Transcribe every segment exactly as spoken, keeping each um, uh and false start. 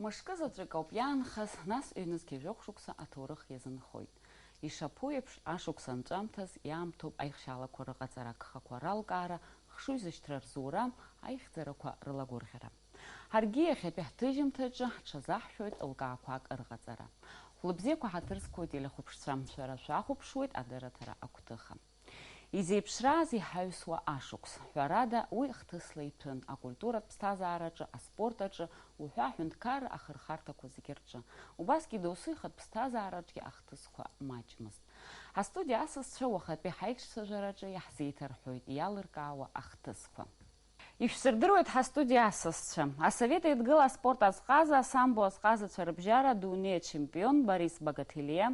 Мышкы заҵәык ауп иаанхаз, нас ҩнызқьи жәохә шықәса аҭоурых иазынхоит. Ишаԥу еиԥш, ашықәс анҵәамҭаз иаамҭоуп аихшьаалақәа рыҟаҵара, агхақәа ралкаара, хшыҩзышьҭра рзура, аихьӡарақәа рылагәырӷьара. Ҳаргьы иахьатәи ҳҭыжьымҭаҿы ҳҽазаҳшәоит лкаақәак рыҟаҵара. Хәлыбзиақәа ҳаҭыр зқәу ателехәаԥшцәа, шәара шәахәаԥшуеит адырраҭара агәҭыха. Изеиԥшраазеи ҳаҩсуа ашықәс? Ҳәарада, уи хҭысла иҭәын акультуратә ԥсҭазаараҿы, аспорт аҿы, уҳәа аҳәынҭқарра ахырхарҭақәа зегьы рҿы. Убасгьы досу ихатә ԥсҭазаараҿгьы ахҭысқәа маҷмызт. Ҳастудиа асасцәа уахатәи ҳаиҿцәажәараҿы иаҳзеиҭарҳәоит иалыркаауа ахҭысқәа. Ишәсырдыруеит ҳастудиа асасцәа. Асовет Еидгыла аспорт азҟаза, асамбо азҟазацәа рыбжьара адунеи ачемпион Борис Багателиа,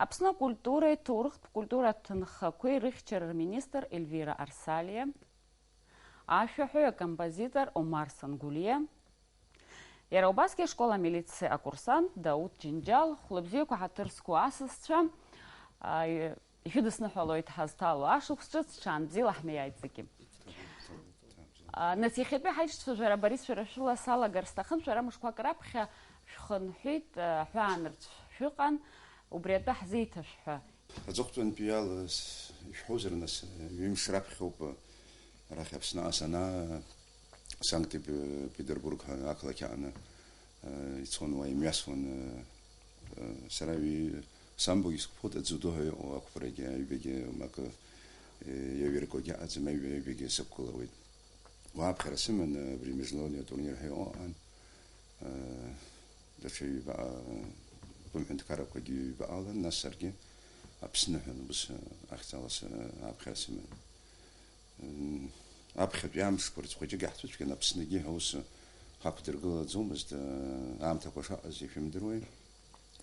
Аԥсны акультуреи ҭоурыхтә культуратә ҭынхақәеи рыхьчара рминистр Ельвира Арсалиа, ашәаҳәаҩ акомпозитор Омар Сангулиа, иара убасгьы ашкол амилициа акурсант Дауҭ Џьынџьал, хәлыбзиақәа ҳаҭыр зқәу асасцәа, а, ишәыдысныҳәалоит ҳазҭало ашықәс ҿыц, ҽаанбзиала ҳмиааит зегьы. А, нас иахьатәи ҳаиҿцәажәара, Борис, шәара шәыла салагар сҭахын, шәара мышқәак раԥхьа шәхынҳәит, а, ҳәаанырцә шәыҟан, убри атәы ҳзеиҭашәҳәа. Аҵыхәтәантәи иала с-, ишәҳәозар, нас, ҩымш раԥхьоуп, арахь Аԥсныҟа санаа, Санкт-Петербург ҳәа ақалақь аҟны, э, ицон, уа имҩасуан, э, э, сара ҩ-, самбогьы сықәԥоит, дзудо ҳәа иҟоу ақәԥарагьы, аҩбагьы акы, э, иаҩыргогьы аӡам, аҩ-, аҩбагьы сықәгылауеит. Уа аԥхьара сыман, э, абри международный атурнир ҳәа иҟоу аҟан, э, даҽа ҩба, э, тәым ҳәынҭқаррақәагьы ҩбаҟалан, нас саргьы Аԥсны ҳәа, ус, э, ахьӡала с-, э, аԥхьара сыман. М, аԥхьатәи амшқәа рыцхәыҷык иаҳцәыцәгьан, Аԥсныгьы ҳәа ус ҳақәдыргылаӡомызт, аамҭақәа шаҟаз ишәымдыруеи?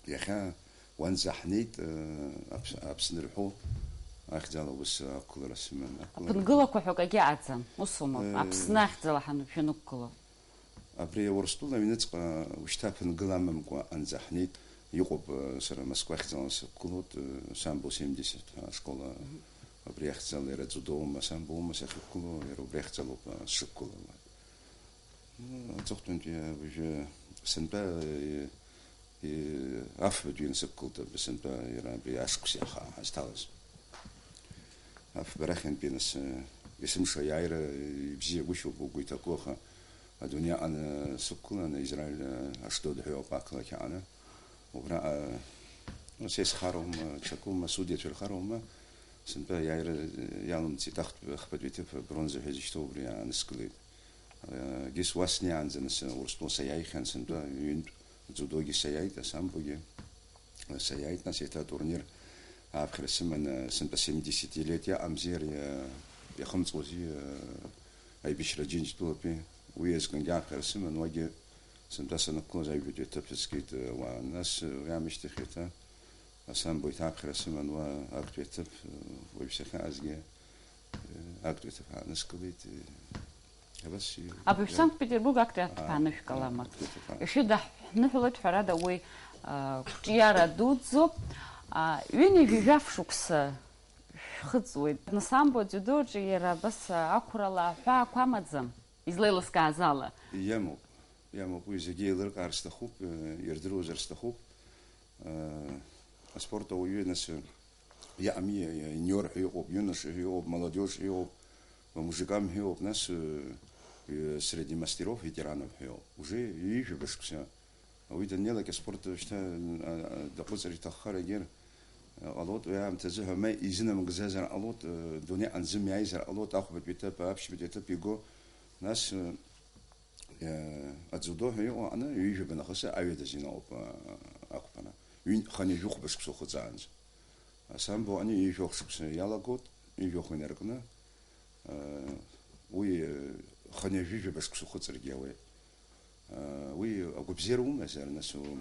Иахьа уанӡа ҳнеит, Аԥс-, Аԥсны рҳәо ахьӡала ус ақәгылара сыман. Аԥынгылақәа ҳәа акагьы аӡам, усоума? Э, Аԥсны ахьӡала ҳан-, шәанықәгыло? Абри Урыстәыла аҩныҵҟа ушьҭа аԥынгыла амамкәа анӡа ҳнеит. Иҟоуп, э, сара Москва ахьӡала сықәгылоуп, э, самбо семьдесят ҳәа ашкол, э, абри ахьӡала иара дзудоума, самбоума сахьықәгылоу, иара убри ахьӡалоуп, э, сшықәгылауа. Ну, аҵыхәтәантәи уажәы сынтәа, э, э, афбатәи инасықәгылт, абри сынтәа иара абри ашықәс иаха ҳазҭалаз. Афба рахьынтәи нас, э, есымша аиааира, э, ибзиагәышьоуп, угәы иҭаку, аха адунеи аҟны сықәгыланы, Израиль, э, Ашдод ҳәа иҟоуп ақалақь аҟны. Убраҟа, э, ну, сеизхароума, ҽакума, судиацәа рхароума, сынтәа аиааира, э, иалымҵит, ахԥатәи аҭыԥ абронза ҳәа изышьҭоу убри ааныскылеит. Э, егьыс уа снеиаанӡа нас Урыстәыла саиааихьан, сынтәа ҩынтә дзудогьы саиааит, асамбогьы. Саиааит, нас еиҭа атурнир ааԥхьара сыманы, сынтәа семьдесят лет иаҟамзи, ари, э, иахымҵуази, э, аибашьра Џьынџьтәылатәи. Уи азкынгьы ааԥхьара сыман, уагьы сынтәа санықәлоз аҩбатәи аҭыԥ сызгеит, э, уа. Нас, э, уи аамышьҭахь еиҭа асамбо еиҭа ааԥхьара сыман, уа актәи аҭыԥ, э, уажә сахьаазгьы, э, актәи аҭыԥ ааныскылеит, э, Абас и-, Абыржә иа-, Санкт-Петербург актәи аҭыԥ аа, анышәкалама? Актәи аҭыԥ, аа. Ишәыдаҳныҳәалоит, ҳәарада, уи, а, қәҿиара дуӡӡоуп. А, ҩынҩажәи жәаф шықәса шәхыҵуеит. Насамбо дзиудоаҿы иара абас, а, ақәрала аҳәаақәа амаӡам, излеилыскааз ала. Иамоуп, иамоуп, уи зегьы еилыркаар сҭахуп, э, ирдыруазар сҭахуп. Э, аспорт ауаҩы, нас, э, иаами, э, иуниор ҳәа иҟоуп, юноша ҳәа иҟоуп, молодежь ҳәа иҟоуп, мужикам ҳәа иҟоуп, нас, э, э, среди мастеров, ветеранов ҳәа иҟоуп. Уже ҩажәаба шықәса. Уи даннеилак аспорт шьҭа, а, а, даҟәыҵыр иҭаххар егьыр, а, ҟалоит, уи аамҭазы ҳәа ма изынамыгӡазар ҟалоит, э, дунеи анзымиааизар ҟалоит, ахәбатәи аҭыԥ, аԥшьбатәи аҭыԥ иго, нас, э, Иа-, адзудо ҳәа иҟоу аҟны ҩажәаба нахыс аҩадаз инаҟәоуп, а, ақәԥара. Ҩынтә-хынҩажәи хәба шықәса ухыҵаанӡа. Асамбо аҟны ҩажәохә шықәса иалагоит, ҩажәохә инаркны, а, уи, а, хынҩажәи жәаба шықәса ухыҵыргьы ауеит. А, уи агәабзиара умазар, нас, у-,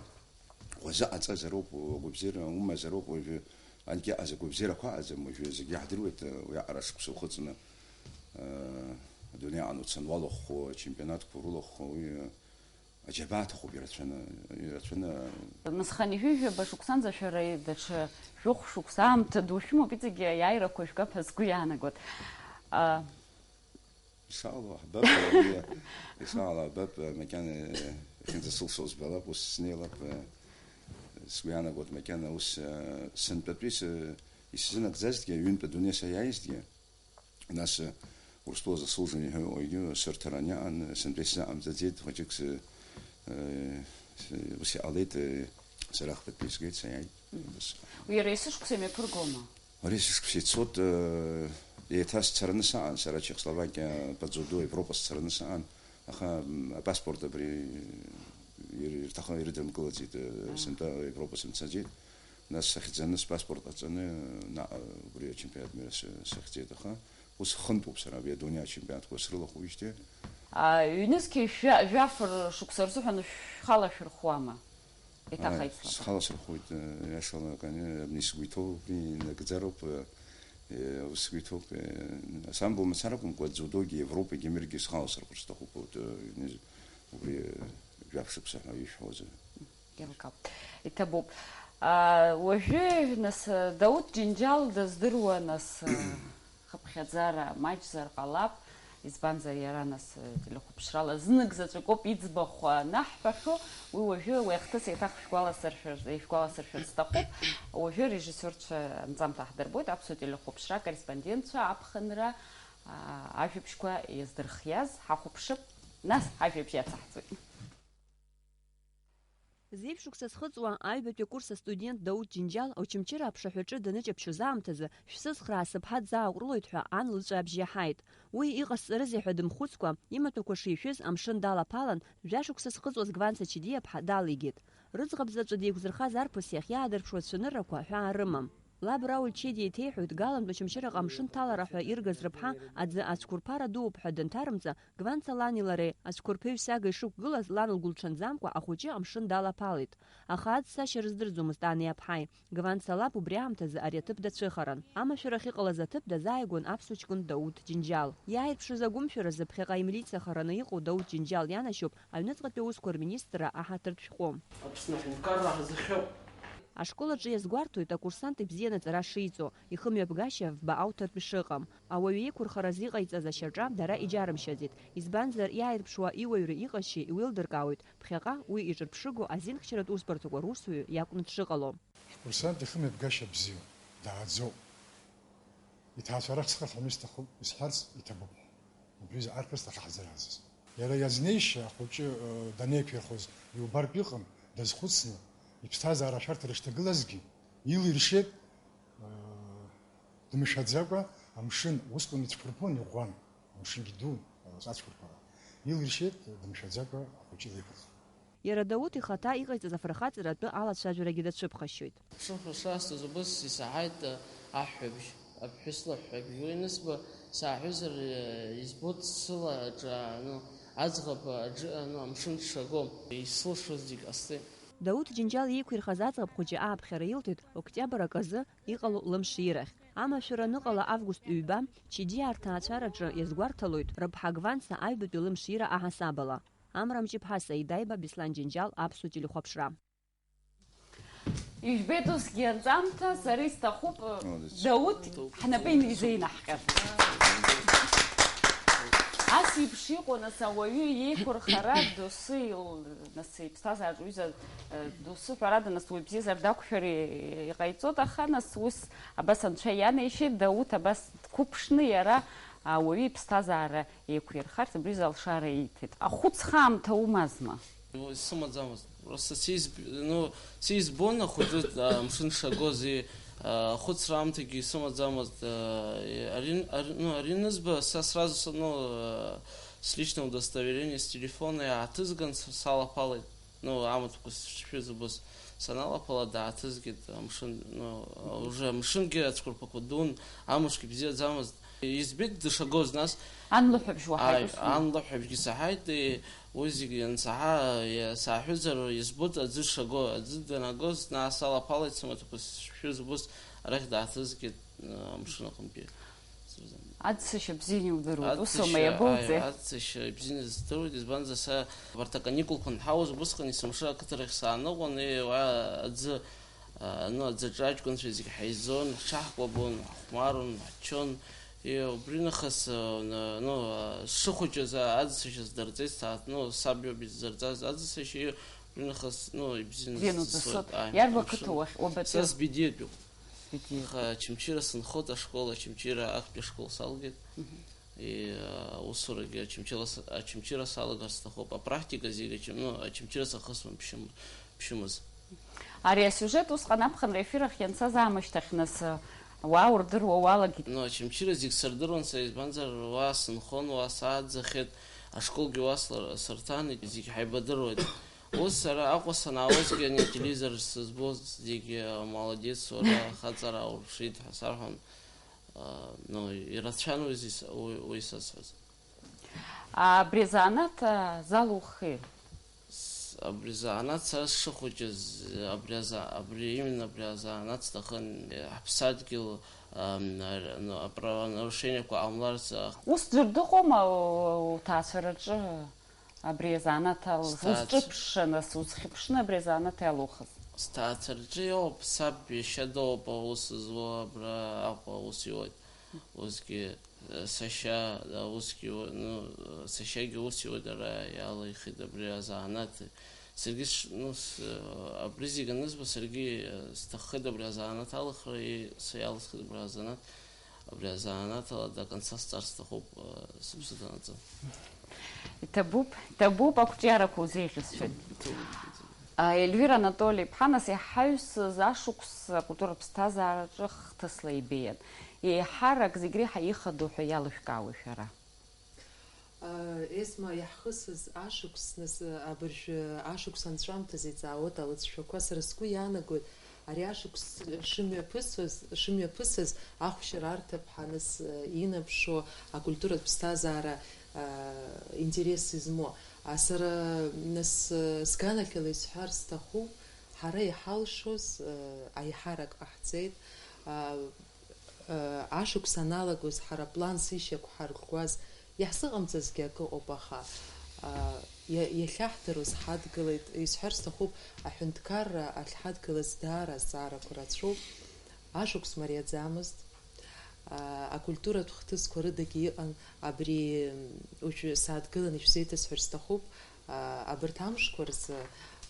уазыҟаҵазароуп, агәабзиара умазароуп, уажәы Анкьа азы агәабзиарақәа аӡам, уажәы зегьы иаҳдыруеит, уи аҟара шықәса ухыҵны, э, адунеи аҟны уцаны уалахәхо, ачемпионатқәа урылахәхо, уи, э, аџьабаа аҭахуп ирацәаны, ирацәаны. Нас хынҩажәи жәаба шықәсанӡа шәара даҽа жәохә шықәса аамҭа ду шәымоуп, иҵегьы аиааирақәа жәгап ҳәа сгәы иаанагоит. А, Ишаало ҳбап, уи, ишаало ҳбап, макьана, э, Ԥхьынӡа сылшо збалап, ус снеилап, э, сгәы иаанагоит макьана ус, э, сынтәатәи сы-, исзынагӡазҭгьы, аҩынтә адунеи саиааизҭгьы, нас, э, Урыстәыла заслуженный ҳәа иҟоу егьи сырҭаран иаан, сынтәа исзаҟамҵаӡеит, хәыҷык сы-, э, сы-, ус иҟалеит, э, сара ахԥатәи сгеит, саиааит. Мгм. Ус. Уи иара есышықәса имҩаԥыргома? Ари сышықәса ицоит, э, еиҭа сцараны саҟан, сара Чехословакиа по дзюдо Европа сцараны саҟан, аха, м, апаспорт абри ир-, ирҭахын ирыдымкылаӡеит, э, сынтәа Европа сымцаӡеит. Нас сахьӡаны спаспорт ҟаҵаны, наҟ, убри ачемпионат мира сы-, сахьӡеит, аха ус хынтәуп сара, абри адунеи ачемпионатқәа срылахәуижьҭеи. А, ҩнызқьи жәа-, жәаф ршықәса рзыҳәан шәхала шәырхуама? Еиҭах Ааи, аицлабра. Схала сырхәоит, э, иашала, кани, абни сгәы иҭоу, убри инагӡароуп, э, э, ус сгәы иҭоуп, э, асамбо мацара акәымкәа, дзудогьы, Европагьы, миргьы схала сырхәыр сҭахуп, вот, э, не-, убри, э, жәаф шықәса ҳәа ишәҳәозар. Еилкаауп. Иҭабуп. А, уажәы, нас, Дауҭ Џьынџьал дыздыруа, нас, э, Хыԥхьаӡара маҷзар ҟалап, избанзар, иара нас, э, телехәаԥшрала знык заҵәык ауп иӡбахә анаҳҳәахьоу, уи уажәы уи ахҭыс еиҭах шәгәаласыршәар-, ишәгәаласыршәарц сҭахуп. Уажәы арежиссиорцәа анҵамҭа ҳдырбоит, аԥсуа телехәаԥшра акорреспондентцәа аԥхынра, аа, ажәабжьқәа иаздырхиаз ҳахәаԥшып, нас ажәабжь иацаҳҵоит. Зеижә шықәса зхыҵуа аҩбатәи акурс астудент Дауҭ Џьынџьал Очамчыра аԥшаҳәаҿы даныҷаԥшьоз аамҭазы, шәсыцхраа, сыԥҳа дзааҟәрылоит ҳәа ан лыҵәаабжь иаҳаит. Уи иҟасҵарызеи ҳәа дымхәыцкәа, имаҭәақәа шишәыз амшын далаԥалан, жәашықәса зхыҵуаз Гванца Чидиаԥҳа далигеит. Рыӡӷаб заҵәы деиқәзырхаз арԥыс иахь иаадырԥшуа цәаныррақәа ҳәаа рымам. Лаб Рауль Чедиа иҭеиҳәоит, Галантә Очамчыраҟа амшын ҭалара ҳәа иргаз рыԥҳа аӡы ацәқәырԥара дууп ҳәа данҭарымҵа, Гванца лани лареи ацәқәырԥаҩ сага ишықәгылаз лан лгәылҽанӡамкәа ахәыҷы амшын далаԥалеит. Аха аццашьа рыздырӡомызт ани аԥҳаи. Гванца лаб убри аамҭазы ари аҭыԥ дацәыхаран. Амашәыр ахьыҟалаз аҭыԥ дазааигәан аԥсуа ҷкәын Дауҭ Џьынџьал. Иааирԥшыз агәымшәаразы ԥхьаҟа имилициахараны иҟоу Дауҭ Џьынџьал ианашьоуп аҩныҵҟатәи аусқәа рминистрра аҳаҭыртә шәҟәы. Аԥсны аҳәынҭқарра ҳзыхьоуп. Ашкол аҿы иазгәарҭоит акурсант ибзианы аҵара шиҵо, ихымҩаԥгашьа фба ауҭартә ишыҟам. Ауаҩы иқәырхараз иҟаиҵаз ашьаҿа дара иџьарымшьаӡеит, избанзар, иааирԥшуа иуаҩра иҟазшьа иуеилдыркаауеит, ԥхьаҟа уи иҿырԥшыгоу азинхьчаратә усбарҭақәа русуҩы иакәны дшыҟало. Курсант ихымҩаԥгашьа бзиоуп, дааӡоуп. Иҭаацәа рахь схы ахьану исҭахуп, исҳәарц иҭабуп ҳәа. Убри заҟа арԥыс дахьаҳзыразыз. Иара иазнеишьа ахәыҷы, э, данеиқәирхоз иубартә иҟан, дазхәыцны, иԥсҭазаара ашәарҭара шҭагылазгьы, илиршеит, э, дымшәаӡакәа амшын, усҟан ицәқәырԥон, иӷәӷәан, амшынгьы дун, э, ацәқәырԥара. Илиршеит, дымшәаӡакәа ахәыҷы илеиқәырхеит. Иара Дауҭ ихаҭа иҟаиҵаз афырхаҵара атәы алацәажәарагьы дацәыԥхашьоит. Ԥшыхәра шасҭоз убыс исаҳаит аҳәҳәабжь, аԥҳәыс лыҳәҳәабжь. Уи анызба, сааҳәызар, избоит сыла аҿы аану, аӡӷаб аҿы аану амшын дшаго. Исылшоз зегь ҟасҵеит. Дауҭ Џьынџьал иеиқәирхаз аӡӷаб хәыҷы ааԥхьара илҭеит октиабр аказы иҟало лымширахь. Амашәыр аныҟала август ҩба, Чидиа рҭаацәараҿы иазгәарҭалоит рыԥҳа Гванца аҩбатәи лымшира аҳасабала. Амра Мҷыԥҳа, Саида Аиба, Беслан Џьынџьал, Аԥсуа телехәаԥшра. Ижәбеит усгьы анҵамҭа, сара исҭахуп, Молодец. Дауҭ ҳнапы инеизеинаҳҟьар. Ас еиԥш иҟоу, нас, ауаҩы иеиқәырхара доусы ил-, нас, иԥсҭазаараҿ уҩыза, э, доусы, ҳәарада, нас, уаҩ бзиазар дақәшәар и-, иҟаиҵоит, аха, нас, ус абас анцәа ианеишьеит, Дауҭ абас дқәыԥшны иара ауаҩы иԥсҭазаара еиқәирхарц абри изы алшара ииҭеит. Ахәыцха аамҭа умазма? Ну, исымаӡамызт. Просто сизб-, ну, сизбон ахәыҷы, а, амшын шагоз, и, а, ахәыцра аамҭагьы исымаӡамызт, а, и, ари, ари, ну, ари анызба, са сразу с-, ну, а, с личного удостоверения, с телефона иааҭызган, с-, салаԥалеит. Ну, амаҭәақәа сшәыз убыс саналаԥала, дааҭызгеит амшын, ну, уже амшынгьы ацәқәырԥақәа дун, амшгьы бзиаӡамызт. Избеит дышагоз, нас. Ан лыҳәҳәабжь уаҳаит, Ааи, ус, ан лыҳәҳәабжьгьы саҳаит, и, уи зегьы иансаҳа, и, сааҳәызар, избоит аӡы шаго, аӡы данагоз, нас алаԥалеит, сымаҭәақәа сшәыз убыс арахь дааҭызгеит, э, амшын аҟынтәи. Аццышьа бзианы иудыруеит, усоума, Аццышьа, иабоуӡеи? Ааи, аццышьа ибзианы здыруеит, избанзар, са абарҭ аканикулқәа анҳауаз, убысҟан есымша ақыҭарахь сааныҟәон, и, уа аӡы, а, ну, аӡаҿы аҷкәынцәа зегь ҳаизон, ҳҽаҳкәабон, ҳахәмарун, ҳаччон, И убри нахыс, э, н-, ну, э, сшыхәыҷыз, а, аӡсашьа сдырҵеит, сҭаацәа, ну, саб иоуп изырҵаз аӡсашьа, и убри нахыс, ну, ибзианы Бзианы сызцоит, дызцоит. Ааи, Иарбан амшын. Қыҭа уахь, уабатәи? Са Збидиатәуп. Збидиа. Аха Очамчыра сынхоит ашкол, Очамчыра актәи ашкол салгеит. Мгм. И, э, аусурагьы Очамчыра с-, Очамчыра салагар сҭахуп. Апрактика зегьы Очам-, ну, Очамчыра сахысуан ԥшьым-, ԥшьымыз. Ари асиужет усҟан аԥхынра ефир ахь ианцаз аамышьҭахь, нас, уаа урдыруа уалагеит. Ну, Очамчыра зегь сырдыруан сара, избанзар, уа сынхон, уа сааӡахьеит, ашколгьы уа слар-, сырҭан, зегь ҳаибадыруеит. Ус сара Аҟәа санаауазгьы, ани ателевизор сызбоз зегь, молодец, уара, ахаҵара аурԥшит ҳәа сарҳәон. А, ну, ирацәан уи зис-, уи, уи сазҳәаз. Абри азанааҭ, а, залухи? С-, абри азанааҭ сара сшыхәыҷыз, абри аза-, абри, именно абри азанааҭ сҭахын, ҳаԥсадгьыл, ам, ар-, ну, аправонарушениақәа ҟамларц, а, Ус ӡәыр дыҟоума у-, уҭаацәараҿы абри азанааҭ ал-, Сҭаацә- узҿыԥшша, нас, узхьыԥшны абри азанааҭ иалухыз? Сҭаацәараҿы иоуп, саб иашьа дыҟоуп аус зуа, абра Аҟәа аус иуеит. Усгьы, э, сашьа, э, усгьы, ну, э, сашьагьы ус иуеит, ара иалихит абри азанааҭ. Саргьы сш-, ну, с-, э, абри зегь анызба, саргьы, э, сҭаххеит абри азанааҭ алхра, и-, са иалысхит абри азанааҭ. Абри азанааҭ ала до конца сҵар сҭахуп, э, сыԥсы ҭанаҵы. Иҭабуп, иҭабуп, ақәҿиарақәа узеиӷьасшьоит. А, Ельвира Анатоли-иԥҳа, нас иаҳаҩсыз ашықәс акультуратә ԥсҭазаараҿы хҭысла ибеиан. Еиҳарак зегь реиҳа ихадоу ҳәа иалышәкаауеи шәара? Есма, иаҳхысыз ашықәс, нас, абыржәы ашықәс анҵәамҭазы иҵаауеит алыҵшәақәа. Сара сгәы иаанагоит, ари ашықәс шымҩаԥысуаз, шымҩаԥысыз, ахәшьара арҭап ҳәа, нас, инаԥшуа акультуратә ԥсҭазаара, а, интерес измоу. А, сара, нас, сганахьала исҳәар сҭахуп, ҳара иҳалшоз, а, аиҳарак ҟаҳҵеит. А, а, ашықәс аналагоз ҳара планс ишьақәҳарӷәӷәаз, иаҳзыҟамҵазгьы акы ыҟоуп, аха, а, иа-, иахьаҳдыруаз ҳадгылеит. Исҳәар сҭахуп, аҳәынҭқарра ахьҳадгылаз даара азҵаарақәа рацәоуп. Ашықәс мариаӡамызт. А, акультуратә хҭысқәа рыдагьы иҟан, абри, м, уажәы сааҭгыланы ишәзеиҭасҳәар сҭахуп, а, абарҭ амшқәа рзы,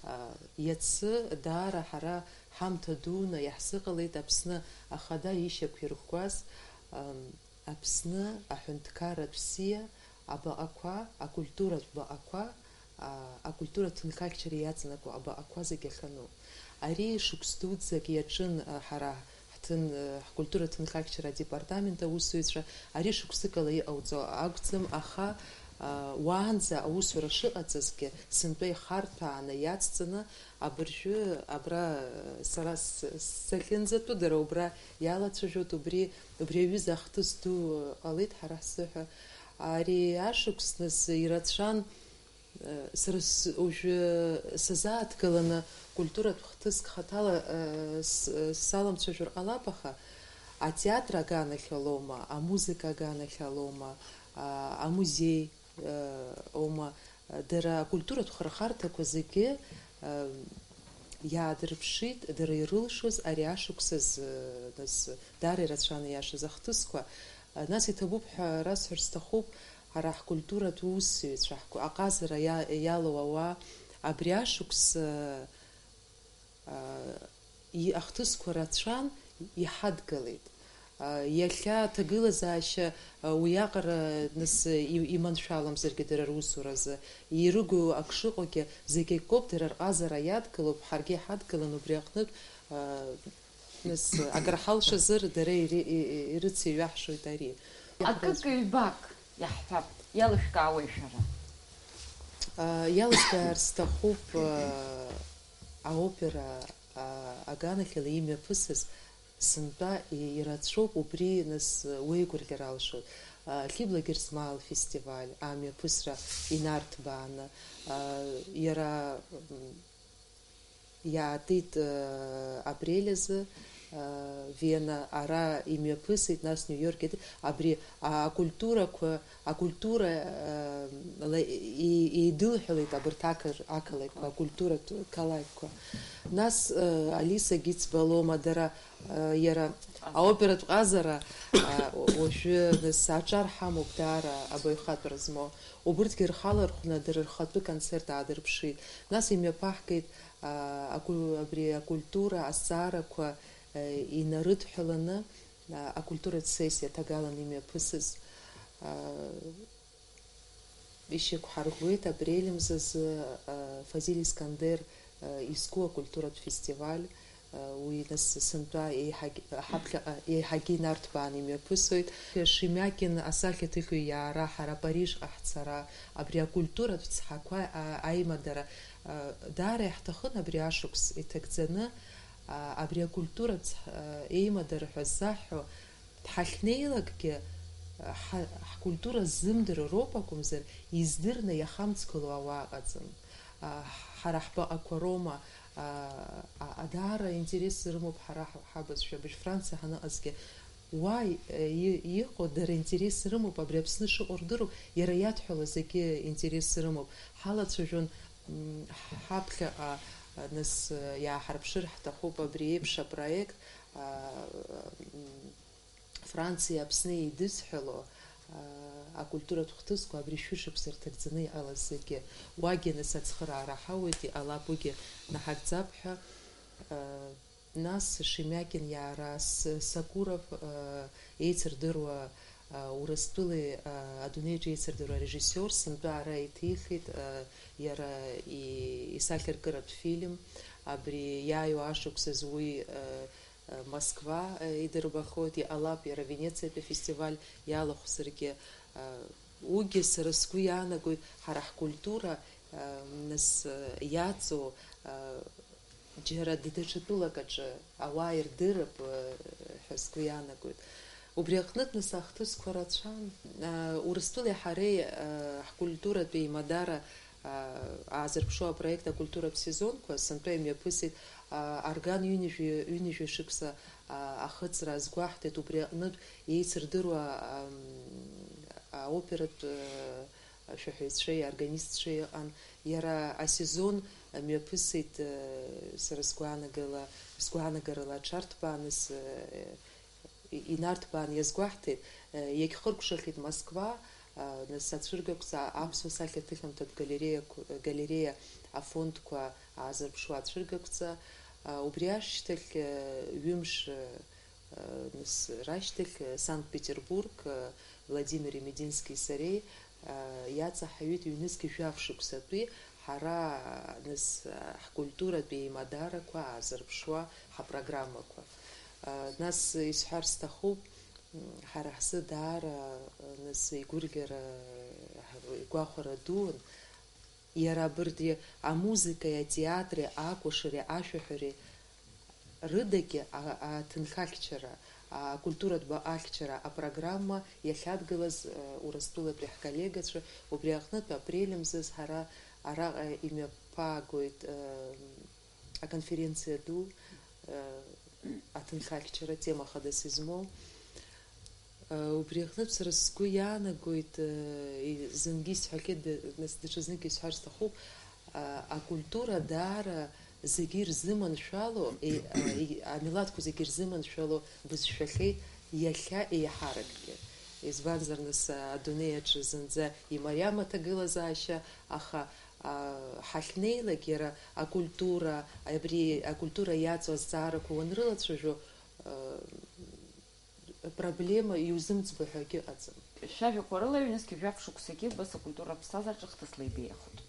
а, иацы даара ҳара ҳамҭа дуны иаҳзыҟалеит Аԥсны ахада ишьақәирӷәӷәаз, ам, Аԥсны аҳәынҭқарратә бзиа абаҟақәа, акультуратә баҟақәа, а, акультура ҭынхакьчара иаҵанакуа абаҟақәа зегьы ахьану. Ари шықәс дуӡӡак иаҿын, а, ҳара ҳҭын-, а, ҳкультура ҭынхакьчара адепартамент аусзуҩцәа, ари шықәсыкала иҟауҵо акәӡам, аха, а, уаанӡа аусура шыҟаҵазгьы, сынтәа ихарҭәааны иацҵаны, абыржәы абра, а, сара с-, сахьынӡатәу дара убра иалацәажәоит, убри, убри аҩыза ахҭыс ду ҟалеит ҳара ҳзыҳәа. Ари ашықәс нас ирацәан, Сара с-, уажәы сазааҭгыланы культуратә хҭыск хаҭала, э, с-, э, саламцәажәар ҟалап, аха атеатр аганахьалоума, амузыка аганахьалоума, а, амузеи, э, оума, дара акультуратә хырхарҭақәа зегьы, э, иаадырԥшит, дара ирылшоз ари ашықәсазы, нас, даара ирацәаны иашаз ахҭысқәа. Нас иҭабуп ҳәа расҳәар сҭахуп, ҳара ҳкультуратә усзуҩцәа, ҳку-, аҟазара иа-, иалоу ауаа, абри ашықәс, а, а, и-, ахҭысқәа рацәан, иҳадгылеит. А, иахьа аҭагылазаашьа, а, уиаҟара нас и-, иманшәаламзаргьы дара русуразы, ирыгу ак шыҟоугьы, зегь акоуп, дара рҟазара иадгылоуп, ҳаргьы иҳадгылан убри аҟнытә, а, Нас, акыр ҳалшазар, дара ири-, и-, и-, ирыцеиҩаҳшоит ари. Акык-ҩбак иаҳҳәап, иалышәкаауеи шәара? А, иалызкаар сҭахуп, а, аопера, а, аганахьала имҩаԥысыз сынтәа и-, ирацәоуп, убри, нас, уеигәырӷьар алшоит. А, Хьыбла Герзмал фестиваль амҩаԥысра инарҭбааны, а, иара, м, Иаатит, э, апрель азы, Вена ара имҩаԥысит, нас Нью-Йорк иаҿ-, абри акультурақәа, акультура, э, ла-, и-, еидылҳәалеит абарҭ ақыр-, ақалақьқәа, акультуратә қалақьқәа. Нас, э, Алиса Гицба Лома, дара, э, иара аоператә ҟазара, э, уажәы, нас, аҿар ҳамоуп, даара абаҩхатәра змоу. Убырҭгьы рхала рхәны дара рхатәы концерт аадырԥшит. Нас имҩаԥаҳгеит, а, акәы-, абри акультура азҵаарақәа, э, инарыдҳәаланы, а, акультуратә сессиа ҭагалан имҩаԥысыз, а, ишьақәҳарӷәӷәеит апрель мзазы, а, Фазиль Искандер, а, изку акультуратә фестиваль, а, уи нас сынтәа еиҳагь-, ҳаԥхьаҟа еиҳагьы инарҭбааны имҩаԥысуеит. Шемякин асахьаҭыхҩы иаара, ҳара Парижҟа ҳцара, абри акультуратә цҳақәа, а, аимадара, а, даара иаҳҭахын абри ашықәс иҭагӡаны, а, абри акультуратә цҳа-, а, еимадара ҳәа ззаҳҳәо, ҳахьнеилакгьы, а, ҳа-, ҳкультура ззымдыруа роуп акәымзар, издырны иахамҵгыло ауаа ыҟаӡам. А, ҳара ҳбаҟақәа роума, а, а, а, даара интерес рымоуп ҳара ҳ-, ҳабызшәа, абыржә Франциа ҳаныҟазгьы, уа и-, и-, иҟоу дара интерес рымоуп, абри Аԥсны шыҟоу рдыруп, иара иадҳәало зегьы интерес рымоуп. Ҳалацәажәон, м, ҳ-, ҳаԥхьаҟа, а, нас, а, иааҳарԥшыр ҳҭахуп абри еиԥш апроект, а, м, Франциа Аԥсны еидызҳәало, а, акультуратә хҭысқәа абри шәышықәса рҭагӡаны иҟалаз зегьы. Уагьы нас ацхыраара ҳауеит, иҟалап уигьы наҳагӡап ҳәа, а, Нас Шемякин иаара, С-, Сакуров, э, еицырдыруа, э, Урыстәылеи, э, адунеиаҿ еицырдыруа арежиссиор сынтәа ара иҭихит, э, иара и-, исахьаркыратә фильм, абри иааиуа ашықәсазы уи, э, э, Москва, э, идырбахоит, иҟалап иара Венециатәи афестиваль иалахәзаргьы, э, уигьы сара сгәы иаанагоит, ҳара ҳкультура, э, нас, э, иаҵоу, э, Џьара даҽа тәылак аҿы ауаа ирдырып, э, ҳәа сгәы иаанагоит. Убри аҟнытә нас ахҭысқәа рацәан. Э, Урыстәылеи ҳареи, э, ҳкультуратә еимадара, э, аазырԥшуа апроект акультуратә сезонқәа сынтәа имҩаԥысит, э, Арган ҩынҩажәи, ҩынҩажәи шықәса, э, ахыҵра азгәаҳҭеит, убри аҟнытә еицырдыруа, ам, аоператә, э, ашәаҳәаҩцәеи аорганистцәеи ыҟан. Иара асезон мҩаԥысит, э, сара сгәаанагала, сгәаанагарала аҽарҭбааны с-, э, и-, инарҭбааны иазгәаҳҭеит, э, иагьхыркәшахеит Москва, а, нас ацәыргақәҵа, аԥсуа сахьаҭыхымҭатә галереиақәа, галереиа афондқәа аазырԥшуа ацәыргақәҵа, а, убри ашьҭахь, э, ҩымш, э, Нас рашьҭахь, Санкт-Петербург, Владимир Медински-и сареи иаҵаҳаҩит ҩнызқь жәаф шықәсатәи ҳара, нас, ҳкультуратә еимадарақәа аазырԥшуа ҳапрограммақәа. Нас исҳәар сҭахуп, ҳара ҳзы даара, нас, игәырӷьара, игәахәара дуун, Иара абырҭгьы амузыкеи атеатри, акәашареи ашәаҳәареи рыдагьы а-, аҭынхахьчара, акультуратә баҟахьчара апрограмма иахьадгылаз, э, Урыстәылатәи ҳколлегацәа, убри аҟнытә апрель мзазы ҳара араҟа имҩаԥаагоит, э, аконференциа ду, э, аҭынхахьчара тема хадас измоу. Э, убри аҟнытә сара сгәы иаанагоит, э, и-, зынгьы исҳәахьеит, д-, нас даҽазнык исҳәар сҭахуп, а, акультура даара зегьы ирзыманшәало, и-, а, и-, амилаҭқәа зегьы ирзыманшәало бызшәахьеит иахьа еиҳаракгьы. Избанзар, нас, а, адунеи аҿы зынӡа имариам аҭагылазаашьа, аха, а, ҳахьнеилак, иара акультура, абри акультура иаҵоу азҵаарақәа уанрылацәажәо, а, проблема иузымӡбо ҳәа акгьы ыҟаӡам. Шәажәақәа рыла ҩнызқь жәаф шықәсагьы Быса акультура аԥсҭазаараҿы хҭысла ибеиахоит.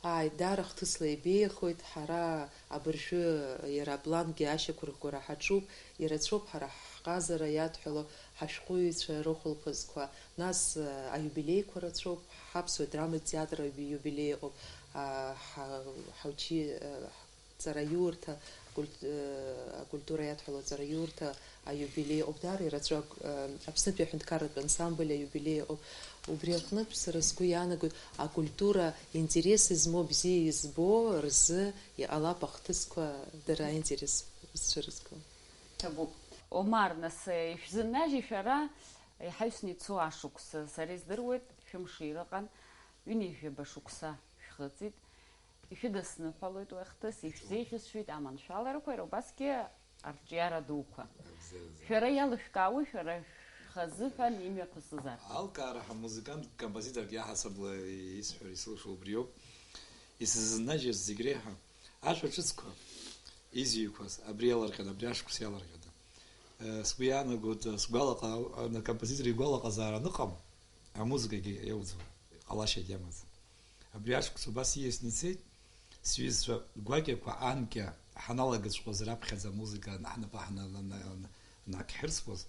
Ааи, даара хҭысла ибеиахоит, ҳара абыржәы иара аплангьы ашьақәырӷәӷәара ҳаҿуп, ирацәоуп ҳара ҳҟазара иадҳәало ҳашәҟәыҩҩцәа рыхәылԥазқәа, нас, э, аиубилеиқәа рацәоуп, ҳаԥсуа драматә театр аиубилеи ыҟоуп, а, ҳа-, ҳаучи-, э, Ҵараиурҭа, акульт-, э, акультура иадҳәало аҵараиурҭа аиубилеи ыҟоуп, даара ирацәоуп, э, Аԥснытәи аҳәынҭқарратә ансамбль аиубилеи ыҟоуп. Убри аҟнытә сара сгәы иаанагоит, акультура интерес змоу, бзиа избо рзы иҟалап ахҭысқәа дара аинтерес зцәырызго. Ҭабуп. Омар, нас, ишәзыннажьи шәара? Иҳаҩсны ицо ашықәс, сара издыруеит, шәымш ирыҟан, ҩынҩажәаба шықәса шәхыҵит. Ишәыдысныҳәалоит уи ахҭыс, ишәзеиӷьысшьоит аманшәаларақәа, иара убасгьы арҿиара дуқәа. Шәара иалышәкаауеи, шәара шәхазыҳәан имҩаԥысызар? Алкаара ҳамузыкант композиторк иаҳасабала исҳәара исылшо убриоуп. Исзыннажьыз зегь реиҳа ашәа ҿыцқәа изҩқәаз абри иаларҟьаны, абри ашықәс иаларҟьаны. Э, сгәы иаанагоит, э, сгәалаҟа-, ана композитор игәалаҟазаара аныҟам, амузыкагьы иауӡом, ҟалашьагьы амаӡам. Абри ашықәс убас ииасны ицеит, сҩызцәа гәакьақәа анкьа ҳаналагаҵәҟьоз раԥхьаӡа амузыка ҳнапы ҳна-, на-, на-, на-, нақәҳарсуаз,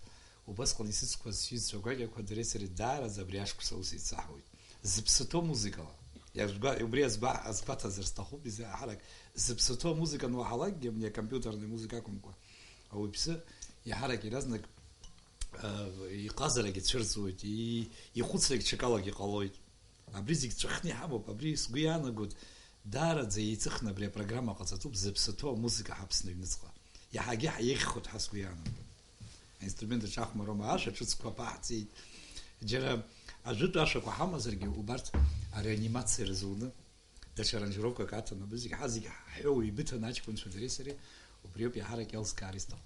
убасҟан исыцқәаз сҩызцәа гәакьақәа дареи сареи даараӡа абри ашықәс аус еицаҳауеит. Зыԥсы ҭоу музыкала. Иазгәа-, убри азгәа-, азгәаҭазар сҭахуп, изы-, ҳарак зыԥсы ҭоу амузыка ануаҳалакгьы, абни акомпиутерный музыка акәымкәа, ауаҩԥсы иаҳарак иаразнак, э, иҟазарагьы цәырҵуеит, и-, ихәыцрагь ҽакалагьы ҟалоит. Абри зегь ҵәахны иҳамоуп, абри сгәы иаанагоит, даараӡа еиҵыхны абри апрограмма ҟаҵатәуп, зыԥсы ҭоу амузыка ҳаԥсны аҩныҵҟа. Иаҳагьы ҳаиӷьхоит ҳәа сгәы иаанагоит. Аинструмент аҿахәмароума, ашәа ҿыцқәа ԥаҳҵеит. Џьара ажәытә ашәақәа ҳамазаргьы, убарҭ ареанимациа рзуны, даҽа аранжировкак аҭаны, абри зегь ҳа зегь ҳҳәоу еибыҭаны аҷкәынцәа дареи сареи, убриоуп иаҳарак иалскаар исҭаху.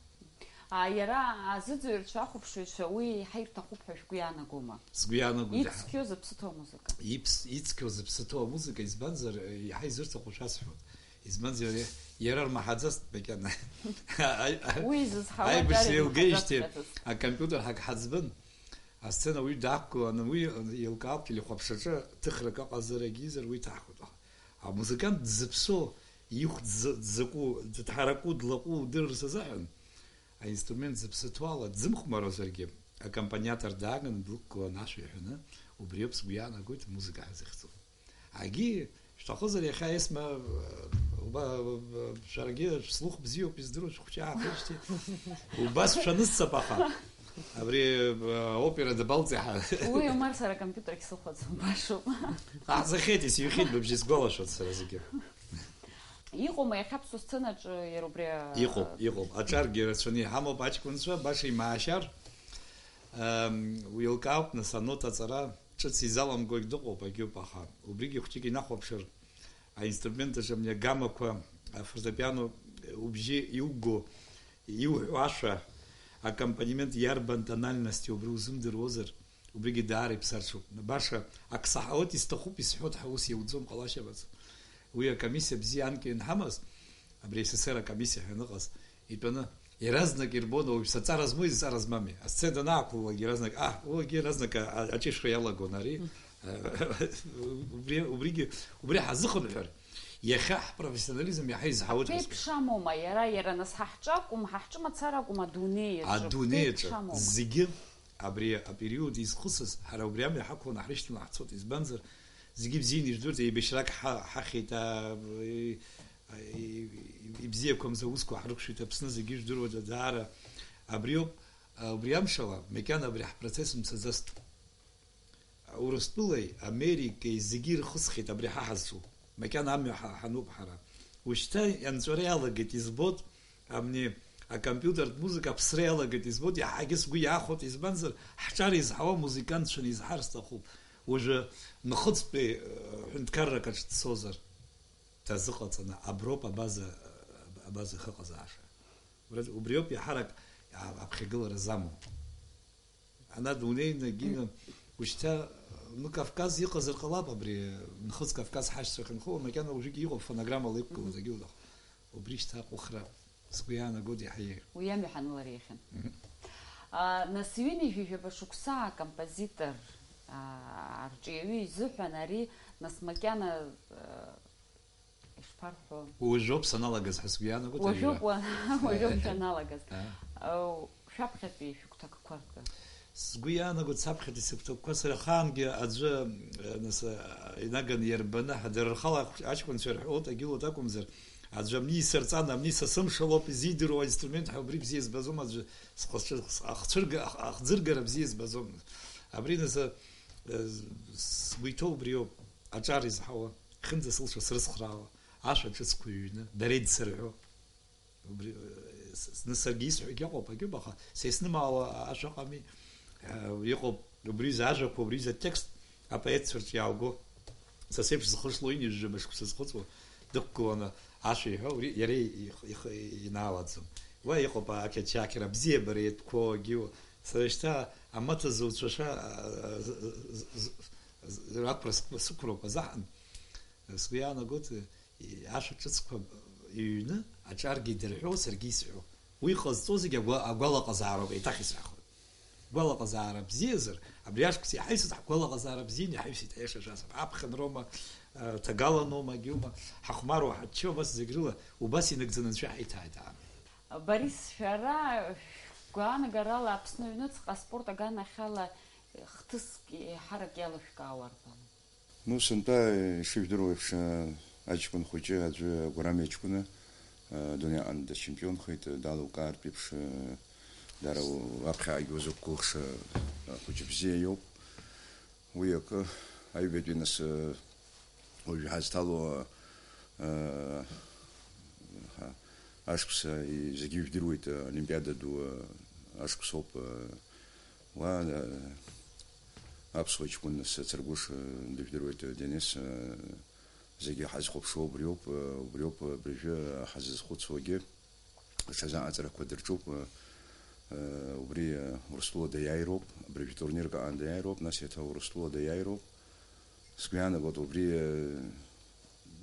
А, иара азыӡырҩцәа, ахәаԥшыҩцәа уи еиҳа ирҭахуп ҳәа шәгәы иаанагома? Сгәы иаанагоит, иаҳа. Ицқьоу зыԥсы ҭоу амузыка. Иԥс-, ицқьоу зыԥсы ҭоу амузыка, избанзар, еиҳа изырҭаху шәасҳәоит. Избанзар, иара, иара рмаҳаӡацт макьана. Уи изызҳауа аибашьра џьара еилгеижьҭеи ирмаҳаӡацт ҳәа акомпиутер ҳак ҳаӡбын, асцена уаҩ даақәгыланы уи еилкаауп, телехәаԥшаҿы ҭыхрак аҟазарагьы изар уи ҭаҳхуеит. Аха амузыкант дзыԥсоу, ихә дзы-, дзакәу, дҭҳаракәу, длаҟәу удырырц азыҳәан, аинструмент зыԥсы ҭоу ала дзымхәмаруазаргьы, аккомпаниатор дааганы длықәгыланы ашәа иҳәаны, убриоуп сгәы иаанагоит музыка ҳәа зыхьӡу. Агьи, шәҭахызар иахьа Есма, уба-, шәаргьы шәслух бзиоуп, издыруа шәхәыҷы аахижьҭеи. Убас шәанысҵап аха. Абри, э, опера дабалҵи ҳа? Уи, Омар, сара акомпиутергьы сыхәаӡом, башоуп. Ҟаҳҵахьеит, исҩхьеит быбжьы, исгәалашәоит сара зегьы. Иҟоума иахьа аԥсуа сценаҿы иара убри, а, Иҟоуп, иҟоуп. Аҿаргьы рацәаны иҳамоуп аҷкәынцәа, баша имаашьар. Ам, уи еилкаауп, нас, анот аҵара ҿыц изаламгогь дыҟоуп, агьоуп, аха убригьы хәҷык инахәаԥшыр, аинструмент аҿы абни агаммақәа, афортепиано убжьы иуго, иуҳәо ашәа, аккомпанемент иарбан тональности убри узымдыруазар, убригьы даара иԥсарҽуп. Баша ак саҳауеит, исҭахуп, исҳәоит ҳәа ус иауӡом, ҟалашьа амаӡам. Уи акомиссиа бзиа анкьа ианҳамаз, абри СССР акомиссиа ҳәа аныҟаз, итәаны, иаразнак ирбон, уажә саҵара змои, зҵара змами. Асцена данаақәлалак, иаразнак, аҳ, уигьы иаразнак а-, а-, аҿишра иалагон ари. Убри, убригьы, убри ҳазыхынҳәыр, иахьа ҳпрофессионализм иаҳа изҳауеит ҳәа сгәы. Ԥеиԥш амоума иара, иара нас ҳа ҳҿы акәым, ҳа ҳҿы мацара акәым, адунеи аҿы. Адунеи аҿы. Ԥеиԥш амоума? Зегьы абри апериод изхысыз, ҳара убри амҩа ҳақәланы ҳрышьҭаланы ҳцоит, избанзар, зегьы бзианы ижәдыруеит, еибашьрак ҳа-, ҳахьеит, а, и-, и-, ибзиақәамыз аусқәа ҳрықәшәеит, Аԥсны зегьы ижәдыруеит, даара абриоуп, а, убри амшала, макьана абри ҳпроцесс мцаӡазт. Урыстәылеи Америкеи зегьы ирхысхьеит абри ҳа ҳазҿу, макьана амҩа ҳа-, ҳануп ҳара. Ушьҭа анҵәара иалагеит, избоит, абни акомпиутертә музыка аԥсра иалагеит, избоит, иаҳагьы сгәы иаахәоит, избанзар, ҳҿар изҳауа музыкантцәаны изҳар сҭахуп. Уажәы нхыҵтәи, э, ҳәынҭқаррак аҿы дцозар, дазыҟаҵаны, аброуп абаза, абаза ихыҟазааша. Убри-, убриоуп иаҳарак а-, аԥхьагылара замоу. Ана дунеи нагины, ушьҭа, ну, Кавказ иҟазар ҟалап абри, нхыҵ Кавказ ҳашьцәа ахьынхо, макьана уажәыгь иҟоуп, фонограммала иқәгылоз, мгм, агьылдах. Убри шьҭа аҟәыхра сгәы иаанагоит иаҳа еиӷь. Уи амҩа ҳанылар иахьан. Мгм. А, нас ҩынҩажәижәаба шықәса акомпозитор, а, арҿиаҩы изыҳәан ари, нас, макьана, а, Ишԥарҳәо? Уажәоуп саналагаз ҳәа сгәы иаанагоит. Уажәоуп аҩра. Уа-, уажәоуп, э, шәаналагаз. Э. Ау, шәаԥхьатәи шәыгәҭакқәа ртәы. Сгәы иаанагоит саԥхьатәи сыгәҭакқәа сара ахаангьы аӡәы, э, нас, э, инаганы иарбаны, ҳа дара рхала аҷкәынцәа ирҳәоит, агьылоит акәымзар, аӡәы амни исырҵан, амни са сымшалоуп, изидыруа аинструмент ҳәа убри бзиа избаӡом, аӡәы схы-, схы-, ахцәырга-, ах-, ахӡыргара бзиа избаӡом. Абри нас, э, сгәы иҭоу убриоуп, аҿар изҳауа. Хьынӡа сылшо срыцхраауа, ашәа ҿыцқәа ҩны, дара идсырҳәо. Убри, э, Зны саргьы исҳәогьы ыҟоуп, агьуп, аха са иснымаауа ашәа ыҟами. Э, иҟоуп убри изы ажәақәа, убри изы атекст апоетцәа рҿы иаауго. Са сеиԥш зхы шлоу ҩажәа мышқәа сазхәыцуа, дықәгыланы ашәа иҳәо, убри иара ихы, ихы инаалаӡом. Уа иҟоуп ақьачақьра, абзиабара иатәқәоугьы. Сара шьҭа амаҭа зуцәа ша, а, з-, з-, з-, з-, рақәра сықә-, сықәроуп азаҳан. Сгәы иаанагоит, ашәа ҿыцқәа иҩны, аҿаргьы идырҳәо, саргьы исҳәо. Уи ҟазҵо зегь агәа-, агәалаҟазаароуп, еиҭах исҳәахуеит. Гәалаҟазаара бзиазар, абри ашықәс иаҳаҩсыз ҳгәалаҟазаара бзианы иҳаҩсит, аиаша шәасҳәап. Аԥхынроума, э, ҭагаланоума, агьиума, ҳахәмаруа, ҳаччо, абас зегь рыла, убас инагӡаны анцәа иҳаиҭааит, аамин. Борис, шәара шәгәаанагарала Аԥсны аҩныҵҟа аспорт аганахьала хҭыск еиҳарак иалышәкаауа арбану? Ну, сынтәа, ишыжәдыруа еиԥш, аҷкәын хәыҷы аӡәы агәарам иаҷкәына, адунеи аҟны дачемпионхеит, далукаартә еиԥш, дара у-, аԥхьаҟагьы узықәгәыӷша хәыҷы бзиа иоуп. Уи акы, аҩбатәи нас, уажә ҳазҭало, ҳа, ашықәс, и-, зегьы ижәдыруеит, олимпиада ду, ашықәс ауп, уа, аԥсуа ҷкәын сацыргәыш, дыжәдыруеит, Денис, зегьы ҳазхәаԥшуа убриоуп, убриоуп абыржәы ҳазызхәыцуагьы. Ҽазы аҟаҵарақәа дырҿуп, убри, Урыстәыла даиааироуп, абыржәы турнирк аҟны даиааироуп, нас еиҭа Урыстәыла даиааироуп. Сгәы иаанагоит, убри,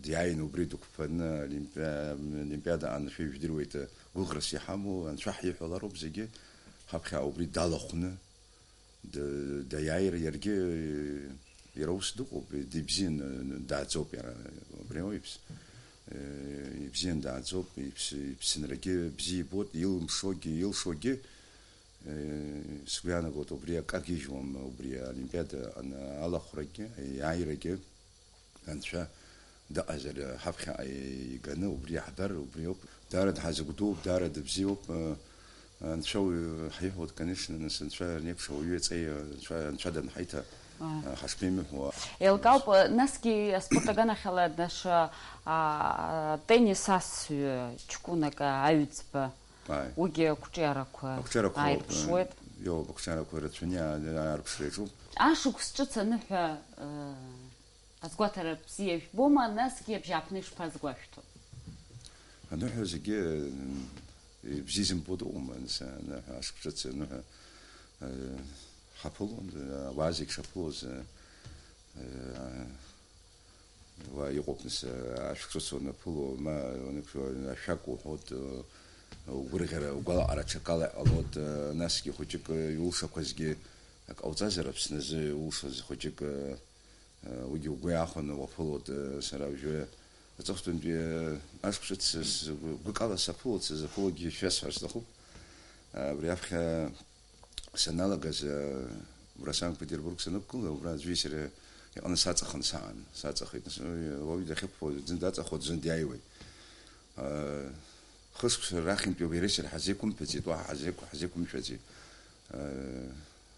диааины убри дықәԥаны олимпиа-, олимпиада аншәа ижәдыруеит, гәыӷрас иҳамоу, анцәа ҳиҳәалароуп зегьы, ҳаԥхьа убри далахәны, д-, даиааир иаргьы, иара ус дыҟоуп, дибзиан дааӡоуп иара, убри ауаҩԥс. Ибзиан дааӡоуп, иԥс-, иԥсынрагьы бзиа ибоит, илымшогьы, илшогьы, сгәы иаанагоит, убри акы агьежьуам, убри аолимпиада ан-, алахәрагьы, аиааирагьы. Анцәа дыҟазар, ҳаԥхьаҟа иганы убри иаҳбар, убриоуп. Даара дҳазыгәдууп, даара дыбзиоуп. Анцәа уаҩы ҳаиҳәоит, конечно, нас Анцәа неиԥш ауаҩы иаҵеи, Анцәа, Анцәа данҳаиҭа, ҳашԥеимыҳәо. Еилкаауп, насгьы аспорт аганахьала даҽа, а, теннис асҩы ҷкәынак аҩӡба. Ааи. Уигьы ақәҿиарақәа, ақәҿиарақәа, ааирԥшуеит. Иоуп, ақәҿиарақәа рацәаны иаа-, аарԥшра иаҿуп. Ашықәс ҿыц аныҳәа, э, азгәаҭара бзиа жәбома, насгьы абжьааԥны ишԥазгәашәҭо? Аныҳәа зегьы, э, бзиа изымбо дыҟоума, нас, аныҳәа, ашықәс ҿыц аныҳәа, э, ҳаԥылон, э, ауаа зегь шаԥылоз, э, э, Уа иҟоуп, нас, ашәҟәы ҿыц уанаԥыло, ма уаныԥшуа, ашәак уҳәоит, угәырӷьара, угәалаҟара аҽакала иҟалоит, насгьы хәыҷык иулшақәазгьы ак ҟауҵазар, Аԥсны азы иулшаз хәыҷык, уигьы угәы иаахәаны уаԥылоит, сара уажәы аҵыхәтәантәи ашықәс ҿыц сгәыкала саԥылоит, сазаԥылогьы шәасҳәар сҭахуп. Абри аԥхьа Саналагаз, э, убра Санкт-Петербург санықәгыла, убра аӡәи сареи иҟны саҵаханы саан. Саҵахеит, нас, уи, уаҩы дахьықәԥо, зны даҵахоит, зны диааиуеит. Э, хышықәса рахьынтәи уи иара иареи сара ҳазеиқәымԥаӡеит, уаҳа ҳазеиқә-, ҳазеиқәымшәаӡеит. Э,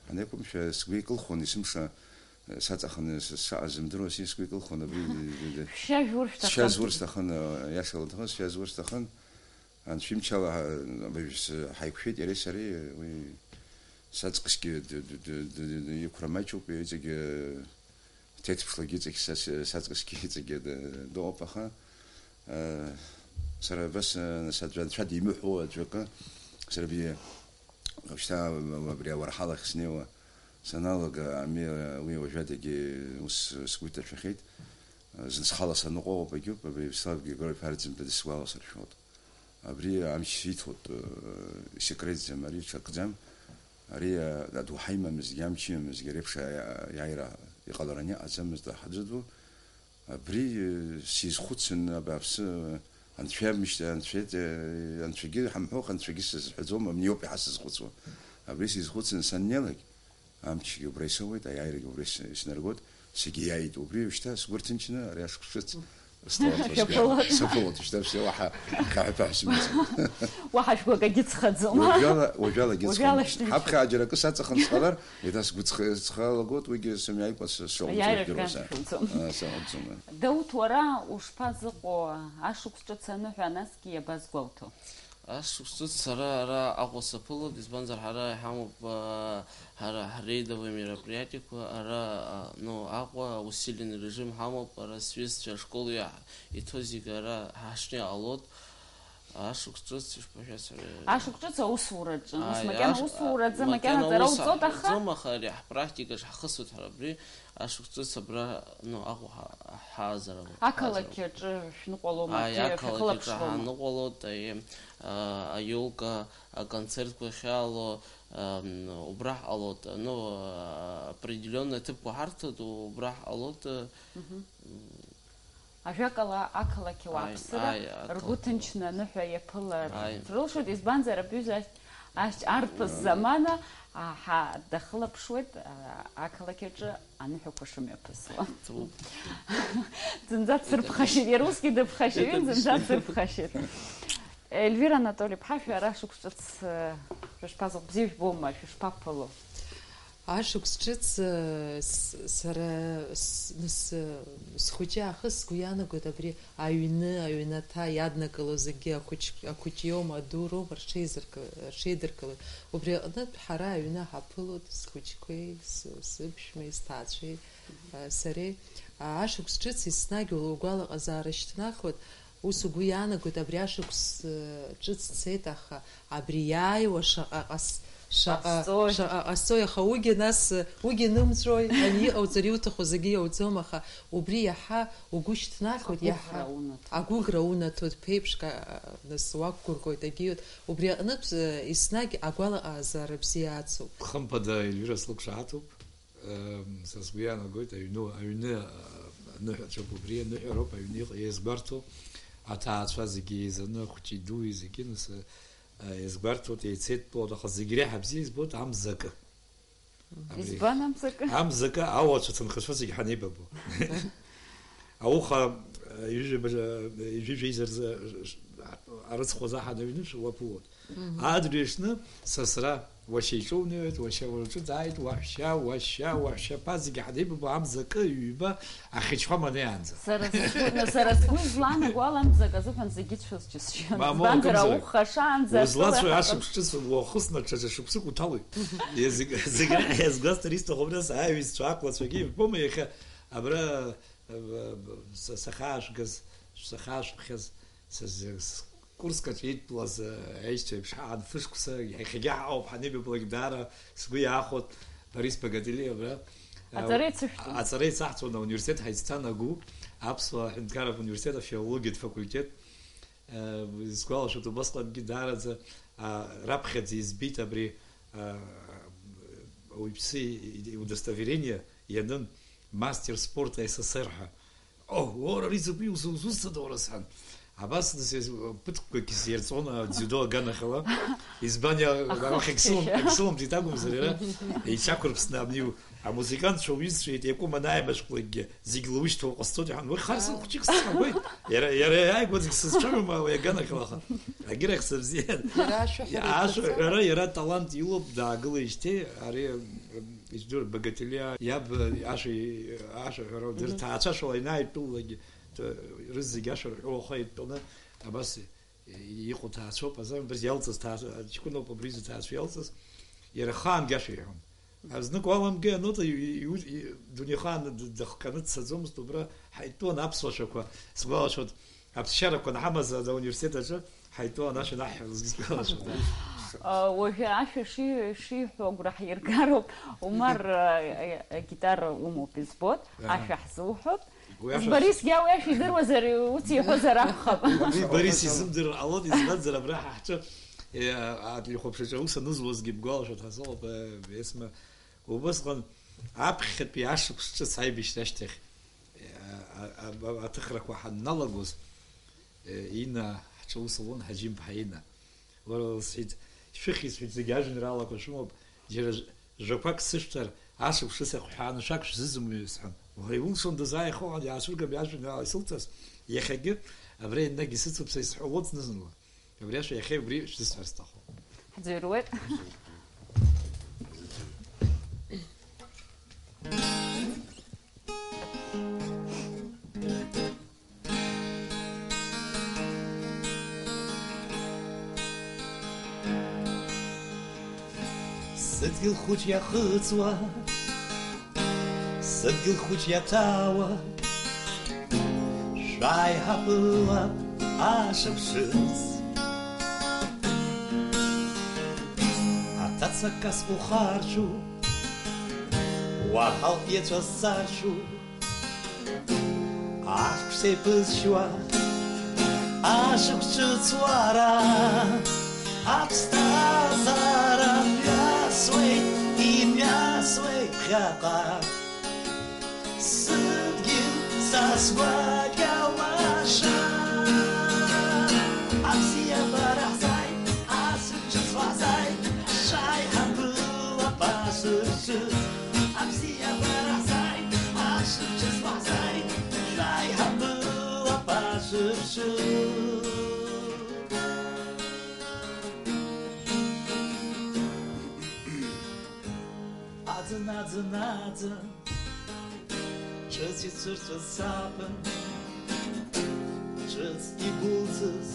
ҳанеиқәымшәа, сгәы икылхон, есымша, э, саҵаханы с-, саҟаз зымдыруа, сгәы икылхон, абри, шәшьа жәур шәҭахын. Сшьа зур сҭахын, э, иашала аҭахын, сшьа зур сҭахын. Анцәа имчала, ҳа-, абыржә с-, ҳаиқәшәеит иареи сареи, уи саҵкысгьы д-, д-, д-, д-, д-, иқәра маҷуп, иҵегьы ҭеҭԥшлагьы иҵегь са с-, саҵкысгьы иҵегьы д-, дыҟоуп, аха, э, сара абас, э, нас аӡәы анцәа димыҳәо аӡәы акы, сара абри, уажәшьҭа абри ауарҳалахь снеиуа саналага, ами, уи уажәадагьы ус сгәы иҭашәахьеит. Зны схала саныҟоу ауп, агьуп, абри Вячеслав Григорьев Арӡынба дысгәаласыршәоит. Абри амч иҭоит, э, исекретӡам, ари ҽакӡам. Ари, э, адоуҳа имамызгьы, амч имамызгьы, ари еиԥш аиа-, аиааира иҟалараны иҟаӡамызт аӡәы ду. Абри, э, сизхәыцын, абааԥсы, э, анцәа иамышьҭ-, анцәа, э, анцәагьы ҳамҳәох, анцәагьы сазҳәаӡом, абни ауп иаҳа сызхәыцуа. Абри сизхәыцын саннеилак, Амчгьы убра исоуеит, аиааирагьы убра ис-, иснаргоит, сегьы иааит. Убри шьҭа сгәы рҭынчны ари ашықәс ҿыц сҭаларц сгәы иаанагоит. Шәаԥылоит. Саԥылоит, шьҭа все, уаҳа хьаҳәа-ԥаҳәа сымаӡам. Уаҳа шәгәы акагьы ҵхаӡом. Уажәала, уажәалагьы Уажәала ҵхаӡом. Шәҭынчуп. Ҳаԥхьа џьара акы саҵаханы сҟалар, еиҭа сгәы ҵх-, ҵхалагоит, уигьы сымҩаикәа сы-, сшаҟәыҵуа Аиааира жәдыруа шәган са. Шәуӡом. Аа, саҟәыҵӡом, аа. Дауҭ, уара ушԥазыҟоу ашықәс ҿыц аныҳәа, насгьы иабазгәоуҭо? Ашықәс ҿыц сара ара Аҟәа саԥылоит, избанзар, ҳара иҳамоуп, аа, ҳара ҳрейдовые мероприятиақәа, ара, аа, ну, Аҟәа усиленный режим ҳамоуп, ара сҩызцәа ашкол иаҳ-, иҭоу зегьы ара ҳашны иҟалоит. Ашықәс ҿыц ишԥашәасҳәари? Ашықәс ҿыц аусураҿы, нас Ааи, макьана аш-, усураӡам, макьана макьана ҵара ус уҵоит, аха ҳаҳәаӡом, аха ари ҳпрактикаҿ ҳхысуеит ҳара абри. Ашықәс ҿыц абра, ну, Аҟәа ҳа-, ҳаазар ауеит. Ақалақь аҿы шәныҟәалома, Ааи, ақалақь аҿы шәылаԥшлома? Ҳаныҟәалоит, аиеи, а, аиолка, аконцертқәа ахьаало, ам, убра ҳҟалоит. Ну, а, определённый ҭыԥқәа ҳарҭоит, убра ҳҟалоит. Мгм. Ажәакала, ақалақь Ааи, ауааԥсыра ааи, ақалақь ргәы ҭынчны ауаа. Аныҳәа иаԥылар Ааи. Рылшоит, избанзар, абҩыза ас-, ас-, арԥыс замана, а, ҳа-, дахылаԥшуеит, а, ақалақь аҿы аныҳәақәа шымҩаԥысуа. Ҭабуп. Зынӡа дсырԥхашьеит, иара усгьы дыԥхашьаҩын, Это зынӡа объясняет. Дсырԥхашьеит. Эльвира Анатолий-иԥҳа, шәара шықәс ҿыц, э, шәышԥазыҟ-, бзиа жәбома, шәышԥаԥыло? Ашықәс ҿыц, э, с-, сара с-, нас, э, схәыҷы аахыс сгәы иаанагоит абри аҩны, аҩнаҭа иаднакыло зегьы ахәыҷ-, ахәыҷ иоума, аду роума рҽеизырк-, рҽеидыркылоит. Убри аҟнытә ҳара аҩны ҳаԥылоит, схәыҷқәеи, с-, сыԥшәмеи, сҭаацәеи, э, сареи. А, ашықәс ҿыц еснагь угәалаҟазаара шьҭнахуеит, ус угәы иаанагоит, абри ашықәс, э, ҿыц цеит, аха абри иааиуа шаҟа ҟас-, шаҟа, Ҟасҵои. Шаҟа ҟасҵои, аха уигьы нас, э, уигьы нымҵәои, ани иҟауҵар иуҭаху зегьы иауӡом, аха убри иаҳа угәы шьҭнахуеит, Агәыӷра иаҳа унаҭоит. Агәыӷра унаҭоит, ԥеиԥшк, а, нас уақәгәырӷьоит, агьиуеит. Убри аҟнытә, э, еснагь агәалаҟазаара бзиа ацуп. Хымԥада, Ельвира, слықәшаҳаҭуп. Ем, са сгәы иаанагоит, аҩны, аҩны, а, аныҳәацәоуп убри, аныҳәароуп аҩны иҟ-, еизгәарҭо, аҭаацәа зегьы еизаны, ахәыҷи дууи зегьы, нас, а, еизгәарҭоит, еицеиттәуеит, аха зегь реиҳа бзиа избоит амзакы. Абри Избан амзакы? Амзакы, ауацәа ҭынхацәа зегь ҳанеибабо. Ауха, а, ҩажәа, а, ҩажәа еизарзы, а, арыцхә азы ҳанаҩнышә уаԥылоит. Мгм. Адырҩаҽны сасра уашьа иҿы унеиуеит, уашьа уаҿы дааит, уаҳәшьа, уашьа, уаҳәшьаԥа, зегьы ҳанеибабо амзакы ҩба ахьычҳәа маниаанӡа. Сара сгәы, сара сгәы излаанаго ала амзак азыҳәан зегьы ицәаз џьысшьон. Мамоу, избанзар, акымзар. Ауха шаанӡа узлацәоу атәыла ашықәс ҿыц уахысны ҽаӡәы шықәсык уҭалоит. Зегь, зегь реиҳа иазгәасҭар исҭаху абра сааҩызцәа ақәлацәагьы иббома иахьа абра, э, э, са-, сахьаашәгаз, сахьаашәԥхьаз, Сыз-, с-, Курск аҿы иттәлаз, э, аишьцәа еиԥш ҳаан фышықәса, иахьагьы ҳаауп, ҳанеибаблак даара сгәы иаахәоит, Борис Богателиа абра, э, Аҵара ицышәҵон. Аҵара ицаҳҵон, ауниверситет ҳаицҭан агәы, Аԥсуа ҳәынҭқарратә университет афилологиатә факультет. Э, исгәалашәоит, убасҟангьы даараӡа, а, раԥхьаӡа избеит абри, а, ауаҩԥсы и-, и-, удостоверение ианын, мастер спорта С С С Р ҳәа. О, уара, ари закәи, ус-, ус-, узусҭада, уара, сан? Абас, нас, ԥыҭкәагьы сирҵон, а, дзиудо аганахьала. Избан, иа-, Ахы арахь егьсылам-, ахьчашьа. Егьсыламҭеит акәымзар, иара иҽақәырԥсны абни амузыкантцәа уҩызцәа еиҭа иакәым анааимашәклакгьы, зегь лушьҭуа ҟасҵоит, иҳәан, уи хар сыхәҷык сҵагәеит. Иара, иара иааигәа зегь сызцәажәома уи аганахьала, аха агьырахь сыбзиан. Иара ашәаҳәара Ашәаҳәара, иара талант илоуп, даагылеижьҭеи, ари, м, Издыруеит, Богателиа иаб ашәа, ашәаҳәара Мгм. дырҭаацәашәала ианааидтәалалак, т-, рызегь ашәа рҳәо, уаха идтәаны абас иҟоу ҭаацәоуп, азы абыржә иалҵыз ҭаацәа, ҷкәыноуп абри изы ҭаацәа иалҵыз, иара ахаангьы ашәа иҳәон. Азнык уаламгеи анота и-, и-, и-, дунеихаан д-, дыхҟьаны дцаӡомызт, убра ҳаидтәалан аԥсуа шәақәа, сгәалашәоит, аԥсшьарақәа анҳамаз ада ауниверситет аҿы, ҳаидтәалан ашәа наҳҳәалазгьы сгәалашәоит. А, уажәы ашәа ши-, шиҳәо агәра ҳиргароуп. Умар, а, а, агитара умоуп, избоит, Аҳа. Ашәа ҳзуҳәоит. Уи ашәа Борисгьы уи ашәа идыруазар, ус иҳәозар акәхап. Уи Борис изымдырыр ҟалоит, избанзар абра ҳа ҳҿы, э, а, ателехәаԥшраҿы аус анызуазгьы бгәалашәоит ҳәа сыҟоуп, э, Есма. Убысҟан аԥхьатәи ашықәс ҿыц аибашьра ашьҭахь, а, а, а, аҭыхрақәа ҳанналагоз, э, Ина ҳҿы аус луан, Ҳаџьымԥҳа Ина. Уара, лсҳәеит, шәыхьӡ, сҳәеит, зегь ажәеинраалақәа шәымоуп, џьара ж-, жәақәак сышәҭар, ашықәс ҿыц ахҳәааны шәак шәзызымҩыр, сҳәан. Уара, иулшондаз ааихауан, иаацәыргап иажәеинраала исылҭаз, иахьагьы абра енагь исыцуп са исҳәалоит зны-зынла. Абри ашәа иахьа убри шәзысҳәар сҭахуп. Ҳӡырҩуеит. Сыдгьыл хәыҷ иахыҵуа, сыдгьыл хәыҷ иаҭаауа, шәааи ҳабылап ашықәсыц. Аҭаца кас ухаршәу, уаҳа леҵәа сзаршәу, ашықәс еиԥызшьуа, ашықәс ҿыц уара, аԥсҭазаара мҩасуеит, имҩасуеит ԥхьаҟа. Сыдгьыл са сгәакьа лаша, абзиабара ҳзааит, асыԥшыз уаҳзааит, шаи ҳамбылап асыԥшыз. Абзиабара ҳзааит, асыԥшыз уаҳзааит, шаи ҳамбылап асыԥшыз. Аӡын, аӡын, аӡын, ҿыц ицәырҵуаз саԥын, ҿыц игәылҵыз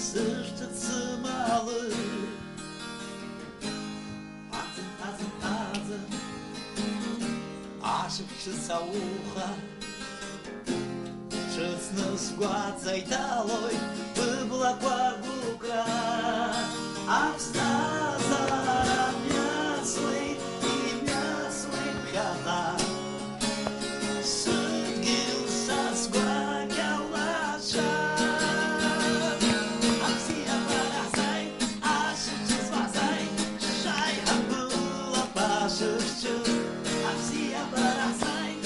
сышәҭыц сымалыр. Аӡын, аӡын, аӡын, ашықәс ҿыц ауха. Ҿыцны сгәаҵа иҭалоит быблақәа ргәыкра, аԥсҭазаара мҩасуеит, имҩасуеит ԥхьаҟа. Сыдгьыл са сгәакьа лаша, абзиабара ҳзааит, ашықәс ҿыц уаҳзааит, шаи ҳамбылап ашықәс ҿыц, абзиабара ҳзааит.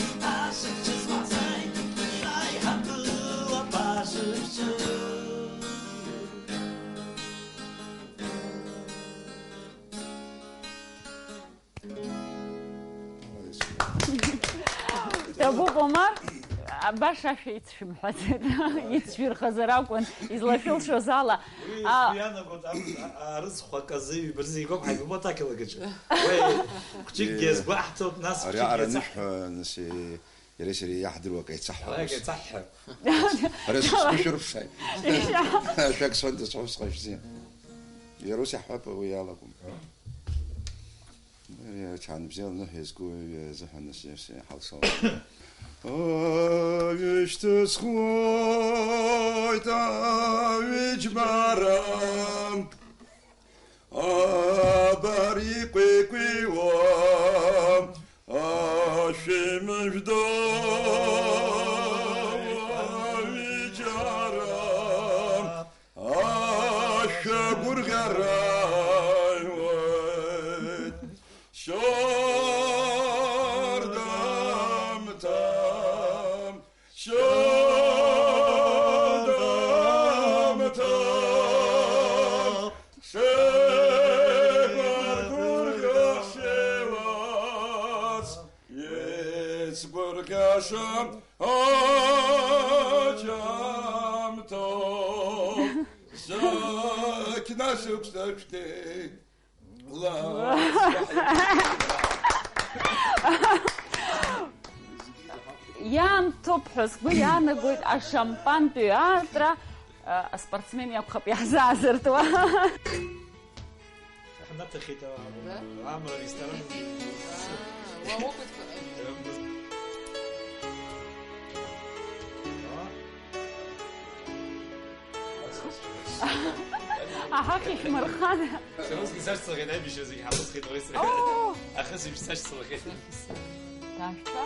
Ҭабуп, Омар, баша ашәа ицшәымҳәаӡеит. Ицшәырхазар акәын, излашәылшоз ала. Уи А- сгәы иаанагоит, а-, а-, арыцхә аказы ҩба рзы игоуп, ҳаибабо аҭакьалагаҿы. Уи хәҷыкгьы Е, азгәаҳҭоит, нас ари хәҷыкгьы аҟара аҵаҳ-, анышәҳәа, нас, е, иареи сареи иаҳдыруа акы еицаҳҳәалоз. Ала акы еицаҳҳәап. Ара сгәы шәырԥшааит. Иашьа. Ашәак сҳәан, дысҳәо сҟашәзи. Иара ус иаҳҳәап, уи иалагом. Ари аҽаанбзиала ныҳәа иазку азыҳәан нас иаҳалшалон. Аҩышьҭысхуеит аҩыџьбара, абар иҟәеи-қәеиуа ашәымжәда, аҩыџьара, ашәа гәырӷьара иуеит. Шьоурдамҭа, шьоурдамҭа, шеибаргәырӷьо шеилац, еицгәырӷьаша аџьамҭоуп. Зықьнашықәсаштәи Иаамҭоуп ҳәа сгәы иаанагоит ашампантәи аартра, аспортсмен иакәхап иаҳзаазыртуа. Ҳнаҭахеит, а, Да? Амра ресторан. А, уа опыт. Аҳақ ихьмырхан. Сара усгьы сашьцылахьеит, аибашьра зегьы ҳалысхит уи сара. Оо! Ахысыбжь сашьцылахьеит. Дашәҭа.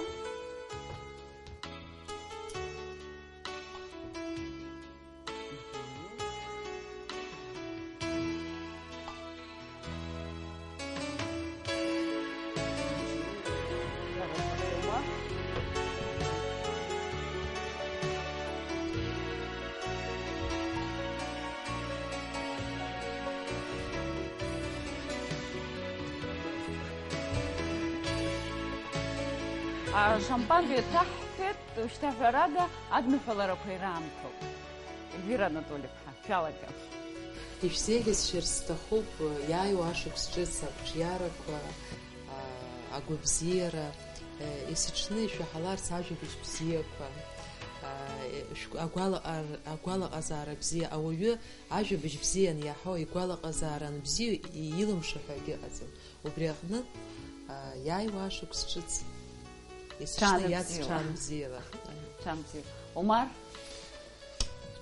Ашампан ҩаҭаҳҳәеит, шьҭа ҳәарада, адныҳәаларақәа ираамҭоуп. Эльвира Анатольевна, шәалагап. Ишәзеиӷьасшьарц сҭахуп, иааиуа ашықәс ҿыц ақәҿиарақәа, а, агәабзиара, е, есыҽны ишәаҳаларц ажәабжь бзиақәа, а, Шәгәалаҟар-, агәалаҟазаара бзиа, ауаҩы ажәабжь бзиан иаҳәо игәалаҟазаара анбзиоу илымшо ҳәа акгьы ыҟаӡам. Убри аҟны, а, иааиуа ашықәс ҿыц есышьҭа иац ҽаанбзиала. Ҽаанбзиала. Омар?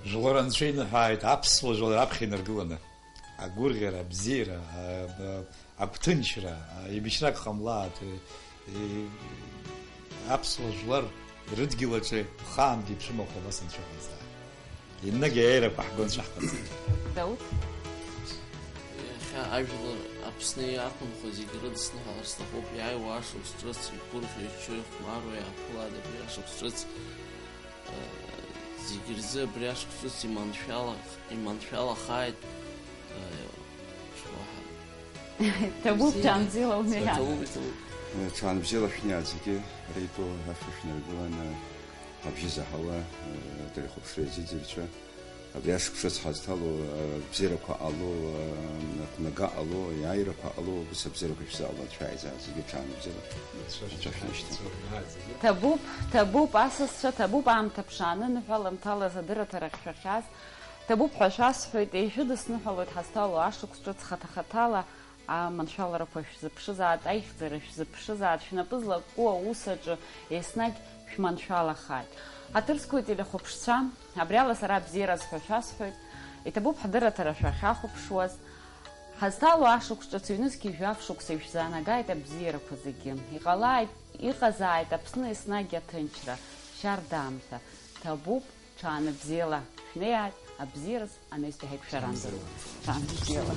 Жәлар анцәа иныҳәааит, аԥсуа жәлар аԥхьа инаргыланы. Агәырӷьара, абзиара, а, а, агәҭынчра, а, еибашьрак ҟамлааит, э, э, аԥсуа жәлар рыдгьыл аҿы ԥхаангьы иԥшәымахо абас анцәа ҟазҵааит. Енагь аиааирақәа ҳгәы анцәа ҳҟаҵеит. Дауҭ? Иахьа ажәлар Аԥсны иақәынхо зегьы рыдысныҳәалар сҭахуп, иааиуа ашықәс ҿыц, игәырӷьо-иччо, ихәмаруа иааԥылааит абри ашықәс ҿыц. Зегь рзы абри ашықәс ҿыц иманшәала-, иманшәалахааит, ишуаҳа. Ҭабуп, бзиа. Ҭамзила умиа. Ҭабуп, ҭабуп. Ҽаанбзиала шәнеи зегьы, ара итәоу ашәа шәнаргыланы, ҳабжьы заҳауа, телехәаԥшра иазыӡырҩцәа, абри ашықәс ҿыц ҳазҭало, абзиарақәа ҟало, аҟәнага ҟало, аиааирақәа ҟало, ус абзиарақәа шәзаҟало, шәааиза зегьы ҽаанбзиала. Анцәа шәнышьҭа. Ҭабуп, ҭабуп, асасцәа, ҭабуп аамҭа ԥшааны, ныҳәала-мҭала задырраҭара ахьшәахьаз. Ҭабуп ҳәа шәасҳәоит, ишәыдысныҳәалоит ҳазҭало ашықәс ҿыц хаҭа-хаҭала аманшәаларақәа шәзыԥшызааит, аихьӡара шәзыԥшызааит, шәнапы злакәу аус аҿы еснагь шәманшәалахааит. Ҳаҭыр зқәу ателехәаԥшцәа, абриала сара абзиараз ҳәа шәасҳәоит, иҭабуп ҳдырраҭара шәахьахәаԥшуаз. Ҳазҭало ашықәс ҿыц ҩнызқьи жәаф шықәса ишәзаанагааит абзиарақәа зегьы. Иҟалааит, иҟазааит Аԥсны еснагь аҭынчра, шьарда аамҭа. Ҭабуп, ҽаанбзиала шәнеиааит, абзиараз анаҩстәи ҳаиқәшәарандаз. Ҽаанбзиала.